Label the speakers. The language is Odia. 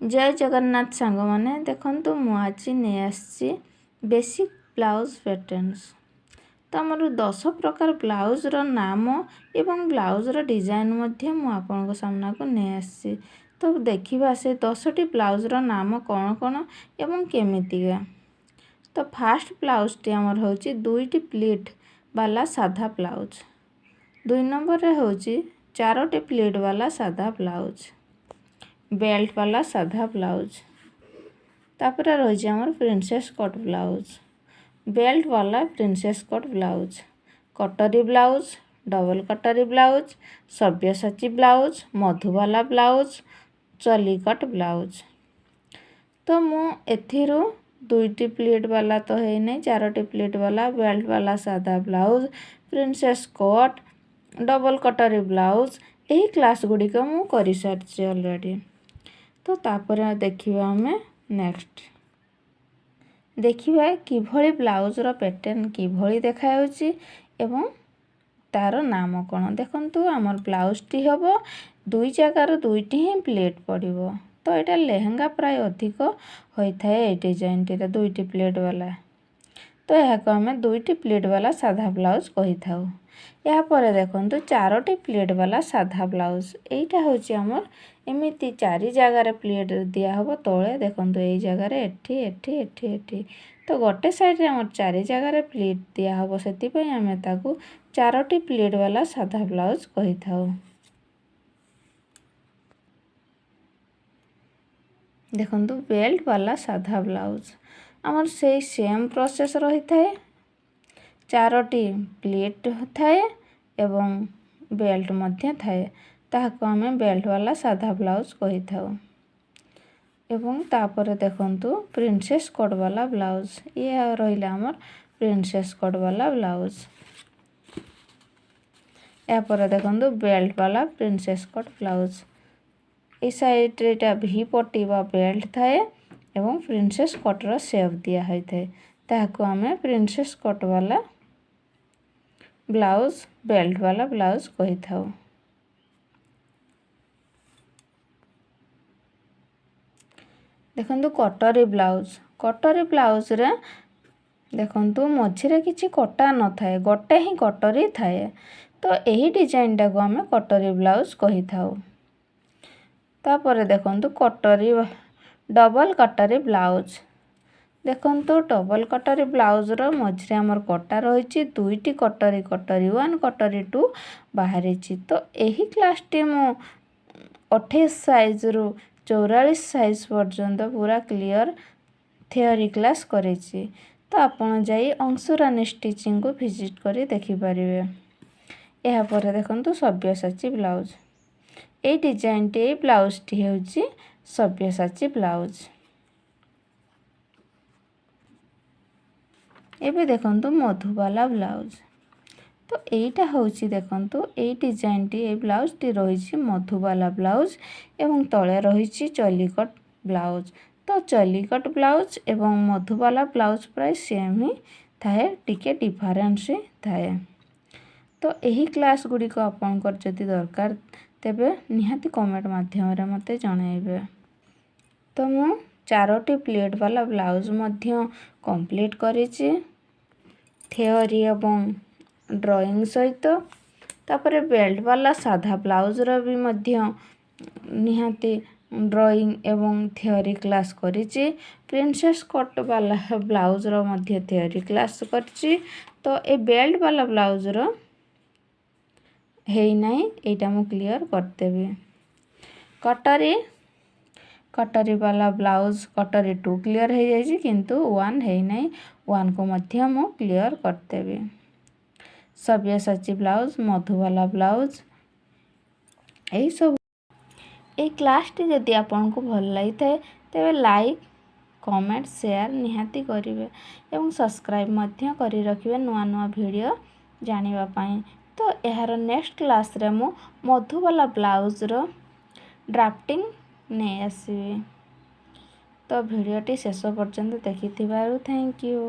Speaker 1: ଜୟ ଜଗନ୍ନାଥ ସାଙ୍ଗମାନେ, ଦେଖନ୍ତୁ, ମୁଁ ଆଜି ନେଇ ଆସିଛି ବେସିକ୍ ବ୍ଲାଉଜ୍ ପ୍ୟାଟର୍ନସ୍। ତ ଆମର 10 ପ୍ରକାର ବ୍ଲାଉଜ୍ର ନାମ ଏବଂ ବ୍ଲାଉଜ୍ର ଡିଜାଇନ୍ ମଧ୍ୟ ମୁଁ ଆପଣଙ୍କ ସାମ୍ନାକୁ ନେଇ ଆସିଛି। ତ ଦେଖିବା ସେ 10ଟି ବ୍ଲାଉଜ୍ର ନାମ କ'ଣ କ'ଣ ଏବଂ କେମିତିକା। ତ ଫାଷ୍ଟ ବ୍ଲାଉଜ୍ଟି ଆମର ହେଉଛି ଦୁଇଟି ପ୍ଲିଟ୍ ବାଲା ସାଧା ବ୍ଲାଉଜ୍। 2 ନମ୍ବରରେ ହେଉଛି ଚାରୋଟି ପ୍ଲିଟ୍ ବାଲା ସାଧା ବ୍ଲାଉଜ୍, ବେଲ୍ଟ ବାଲା ସାଧା ବ୍ଲାଉଜ୍। ତାପରେ ରହିଛି ଆମର ପ୍ରିନ୍ସେସ୍ କଟ୍ ବ୍ଲାଉଜ୍, ବେଲ୍ଟ ବାଲା princess cut blouse, katori blouse, double katori blouse, Sabyasachi blouse, Madhubala blouse, ଚଲିକଟ୍ ବ୍ଲାଉଜ୍। ତ ମୁଁ ଏଥିରୁ ଦୁଇଟି ପ୍ଲିଟ୍ ବାଲା ତ ହେଇନାହିଁ, ଚାରୋଟି ପ୍ଲିଟ୍ ବାଲା, ବେଲ୍ଟ ବାଲା ସାଧା blouse, princess cut, double katori blouse, ଏହି କ୍ଲାସ୍ ଗୁଡ଼ିକ ମୁଁ କରିସାରିଛି ଅଲରେଡ଼ି। ତ ତାପରେ ଦେଖିବା ଆମେ ନେକ୍ସଟ, ଦେଖିବା କିଭଳି ବ୍ଲାଉଜ୍ର ପ୍ୟାଟର୍ନ କିଭଳି ଦେଖାଯାଉଛି ଏବଂ ତା'ର ନାମ କ'ଣ। ଦେଖନ୍ତୁ, ଆମର ବ୍ଲାଉଜ୍ଟି ହେବ ଦୁଇ ଜାଗାରୁ ଦୁଇଟି ହିଁ ପ୍ଲେଟ୍ ପଡ଼ିବ। ତ ଏଇଟା ଲେହେଙ୍ଗା ପ୍ରାୟ ଅଧିକ ହୋଇଥାଏ ଏଇ ଡିଜାଇନଟିରେ, ଦୁଇଟି ପ୍ଲେଟ୍ ବାଲା। ତ ଏହାକୁ ଆମେ ଦୁଇଟି ପ୍ଲେଟ୍ ବାଲା ସାଧା ବ୍ଲାଉଜ୍ କହିଥାଉ। ଏହାପରେ ଦେଖନ୍ତୁ, ଚାରୋଟି ପ୍ଲେଟ୍ ବାଲା ସାଧା ବ୍ଲାଉଜ୍। ଏଇଟା ହେଉଛି ଆମର ଏମିତି ଚାରି ଜାଗାରେ ପ୍ଲେଟ୍ ଦିଆହେବ ତଳେ। ଦେଖନ୍ତୁ, ଏଇ ଜାଗାରେ, ଏଠି, ଏଠି, ଏଠି, ଏଠି। ତ ଗୋଟେ ସାଇଡ଼୍ରେ ଆମର ଚାରି ଜାଗାରେ ପ୍ଲିଟ୍ ଦିଆହେବ, ସେଥିପାଇଁ ଆମେ ତାକୁ ଚାରୋଟି ପ୍ଲିଟ୍ ବାଲା ସାଧା ବ୍ଲାଉଜ୍ କହିଥାଉ। ଦେଖନ୍ତୁ, ବେଲ୍ଟ ବାଲା ସାଧା ବ୍ଲାଉଜ୍ ଆମର ସେଇ ସେମ୍ ପ୍ରୋସେସ୍ ରହିଥାଏ, ଚାରୋଟି ପ୍ଲିଟ୍ ଥାଏ ଏବଂ ବେଲ୍ଟ ମଧ୍ୟ ଥାଏ। ତାହାକୁ ଆମେ ବେଲ୍ଟ ବାଲା ସାଧା ବ୍ଲାଉଜ୍ କହିଥାଉ। ଏବଂ ତାପରେ ଦେଖନ୍ତୁ, ପ୍ରିନ୍ସେସ୍ କଟ୍ ବାଲା ବ୍ଲାଉଜ୍। ଇଏ ରହିଲା ଆମର ପ୍ରିନ୍ସେସ୍ କଟ୍ ବାଲା ବ୍ଲାଉଜ୍। ଏହାପରେ ଦେଖନ୍ତୁ, ବେଲ୍ଟ ବାଲା ପ୍ରିନ୍ସେସ୍ କଟ୍ ବ୍ଲାଉଜ୍। ଏଇ ସାଇଡ଼୍ରେ ଏଇଟା ଭି ପଟି ବା ବେଲ୍ଟ ଥାଏ ଏବଂ ପ୍ରିନ୍ସେସ୍ କଟ୍ର ସେପ୍ ଦିଆ ହୋଇଥାଏ। ତାହାକୁ ଆମେ ପ୍ରିନ୍ସେସ୍ କଟ୍ ବାଲା ବ୍ଲାଉଜ୍, ବେଲ୍ଟ ବାଲା ବ୍ଲାଉଜ୍ କହିଥାଉ। ଦେଖନ୍ତୁ, କଟରୀ ବ୍ଲାଉଜ୍। କଟରୀ ବ୍ଲାଉଜ୍ରେ ଦେଖନ୍ତୁ, ମଝିରେ କିଛି କଟା ନଥାଏ, ଗୋଟେ ହିଁ କଟରୀ ଥାଏ। ତ ଏହି ଡିଜାଇନଟାକୁ ଆମେ କଟରୀ ବ୍ଲାଉଜ୍ କହିଥାଉ। ତାପରେ ଦେଖନ୍ତୁ, କଟରୀ, ଡବଲ୍ କଟରୀ ବ୍ଲାଉଜ୍। ଦେଖନ୍ତୁ, ଡବଲ୍ କଟରୀ ବ୍ଲାଉଜ୍ର ମଝିରେ ଆମର କଟା ରହିଛି, ଦୁଇଟି କଟରୀ, କଟରୀ 1, କଟରୀ 2 ବାହାରିଛି। ତ ଏହି କ୍ଲାସ୍ଟି ମୁଁ 28 ସାଇଜ୍ରୁ 44 ସାଇଜ୍ ପର୍ଯ୍ୟନ୍ତ ପୁରା କ୍ଲିଅର୍ ଥିଓରି କ୍ଲାସ୍ କରିଛି। ତ ଆପଣ ଯାଇ ଅଂଶୁରାନୀ ଷ୍ଟିଚିଂକୁ ଭିଜିଟ୍ କରି ଦେଖିପାରିବେ। ଏହାପରେ ଦେଖନ୍ତୁ, ସବ୍ୟସାଚୀ ବ୍ଲାଉଜ୍। ଏଇ ଡିଜାଇନଟି, ଏଇ ବ୍ଲାଉଜ୍ଟି ହେଉଛି ସବ୍ୟସାଚୀ ବ୍ଲାଉଜ୍। ଏବେ ଦେଖନ୍ତୁ, ମଧୁବାଲା ବ୍ଲାଉଜ୍। ତ ଏଇଟା ହେଉଛି, ଦେଖନ୍ତୁ, ଏଇ ଡିଜାଇନଟି, ଏଇ ବ୍ଲାଉଜ୍ଟି ରହିଛି ମଧୁବାଲା ବ୍ଲାଉଜ୍ ଏବଂ ତଳେ ରହିଛି ଚଲିକଟ୍ ବ୍ଲାଉଜ୍। ତ ଚଲିକଟ୍ ବ୍ଲାଉଜ୍ ଏବଂ ମଧୁବାଲା ବ୍ଲାଉଜ୍ ପ୍ରାୟ ସେମ୍ ହିଁ ଥାଏ, ଟିକେ ଡିଫରେନ୍ସ ହିଁ ଥାଏ। ତ ଏହି କ୍ଲାସ୍ ଗୁଡ଼ିକ ଆପଣଙ୍କର ଯଦି ଦରକାର, ତେବେ ନିହାତି କମେଣ୍ଟ ମାଧ୍ୟମରେ ମୋତେ ଜଣାଇବେ। ତ ମୁଁ ଚାରୋଟି ପ୍ଲେଟ୍ ବାଲା ବ୍ଲାଉଜ୍ ମଧ୍ୟ କମ୍ପ୍ଲିଟ୍ କରିଛି ଥିଓରି ଏବଂ ଡ୍ରଇଂ ସହିତ। ତାପରେ ବେଲ୍ଟ ବାଲା ସାଧା ବ୍ଲାଉଜ୍ର ବି ମଧ୍ୟ ନିହାତି ଡ୍ରଇଂ ଏବଂ ଥିଓରି କ୍ଲାସ୍ କରିଛି। ପ୍ରିନ୍ସେସ୍ କଟ୍ ବାଲା ବ୍ଲାଉଜ୍ର ମଧ୍ୟ ଥିଓରି କ୍ଲାସ୍ କରିଛି। ତ ଏ ବେଲ୍ଟ ବାଲା ବ୍ଲାଉଜ୍ର ହେଇନାହିଁ, ଏଇଟା ମୁଁ କ୍ଲିଅର୍ କରିଦେବି। କଟରୀ ବାଲା ବ୍ଲାଉଜ୍, କଟରୀ 2 କ୍ଲିଅର୍ ହେଇଯାଇଛି, କିନ୍ତୁ 1 ହେଇନାହିଁ। 1କୁ ମଧ୍ୟ ମୁଁ କ୍ଲିଅର୍ କରିଦେବି। ସବ୍ୟସାଚୀ ବ୍ଲାଉଜ୍, ମଧୁବାଲା ବ୍ଲାଉଜ୍, ଏଇସବୁ। ଏଇ କ୍ଲାସ୍ଟି ଯଦି ଆପଣଙ୍କୁ ଭଲ ଲାଗିଥାଏ, ତେବେ ଲାଇକ୍, କମେଣ୍ଟ, ସେୟାର ନିହାତି କରିବେ ଏବଂ ସବସ୍କ୍ରାଇବ୍ ମଧ୍ୟ କରି ରଖିବେ ନୂଆ ନୂଆ ଭିଡ଼ିଓ ଜାଣିବା ପାଇଁ। ତ ଏହାର ନେକ୍ସଟ କ୍ଲାସ୍ରେ ମୁଁ ମଧୁବାଲା ବ୍ଲାଉଜ୍ର ଡ୍ରାଫ୍ଟିଂ ନେଇ ଆସିବି। ତ ଭିଡ଼ିଓଟି ଶେଷ ପର୍ଯ୍ୟନ୍ତ ଦେଖିଥିବାରୁ thank you.